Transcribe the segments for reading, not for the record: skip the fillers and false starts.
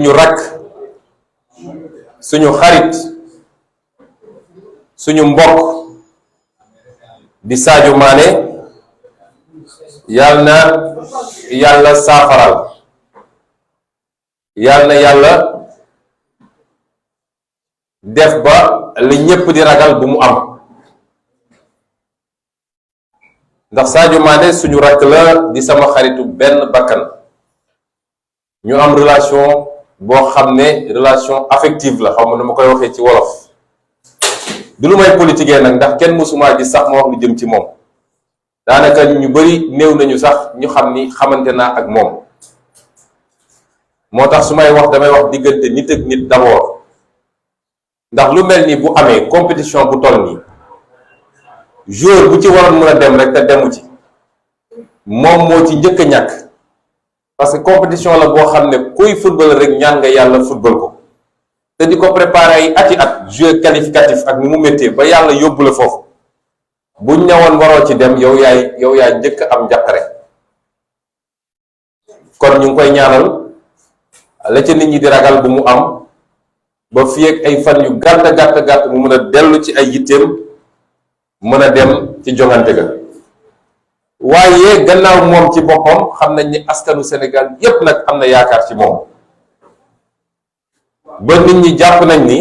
suñu rakk suñu xarit suñu mbokk di Sadio Mané yal na yàlla saafaral, yal na yàlla def ba li ñépp di ragal bu mu am, ndax Sadio Mané suñu rakk la di sama xaritu benn bakkan. ñu am relation boo xam ne relation affective la, xaw ma nu ma koy waxee ci wolof. du lu may politiquer nag, ndax kenn mësuma gis sax ma wax lu jëm ci moom. daanaka ñu bari néew nañu sax ñu xam ni xamante naa ak moom. moo tax su may wax damay wax diggante nit ak nit d'abord, ndax lu mel ni bu amee compétition bu toll nii joueur bu ci waroon mën a dem rek te demu ci moom moo ci njëkk a ñàkk. parce que compétition la boo xam ne kuy football rek ñaan nga yàlla football ko te di ko préparer ay ati at jeu qualificatif ak ni mu méttee ba yàlla yóbbu la foofu buñ ñëwoon waroo ci dem yow yaay njëkk am njàqare. kon ñu ngi koy ñaanal la ca nit ñi di ragal bu mu am ba fii ak ay fan yu gàtt mu mën a dellu ci ay yitteem mën a dem ci jongante ga. waaye gannaaw moom ci boppam xam nañ ni askanu Sénégal yépp nag am na yaakaar ci moom ba nit ñi jàpp nañ ni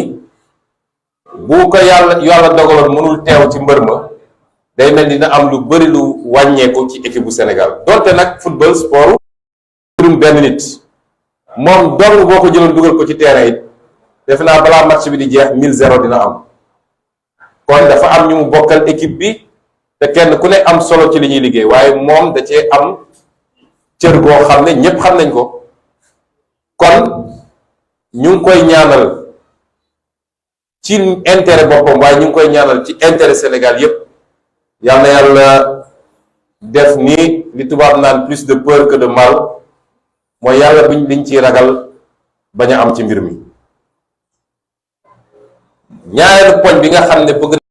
bu ko yàlla dogaloon mënul teew ci mbër ma day mel dina am lu bari lu wàññeeku ci équipe bu Sénégal. donte nag football sport mbirum benn nit moom dong boo ko jëloon dugal ko ci terrain it defe naa balaa match bi di jeex 1-0 dina am. kon dafa am ñu mu bokkal équipe bi te kenn ku ne am solo ci li ñuy liggéey, waaye moom da cee am cër goo xam ne ñépp xam nañ ko. kon ñu ngi koy ñaanal ci intérêt boppam, waaye ñu ngi koy ñaanal ci intérêt Sénégal yépp. yal na yàlla def ni li tubaab naan plus de peur que de mal, mooy yàlla liñ ciy ragal bañ a am ci mbir mi. ñaareelu poñ bi nga xam ne bëgg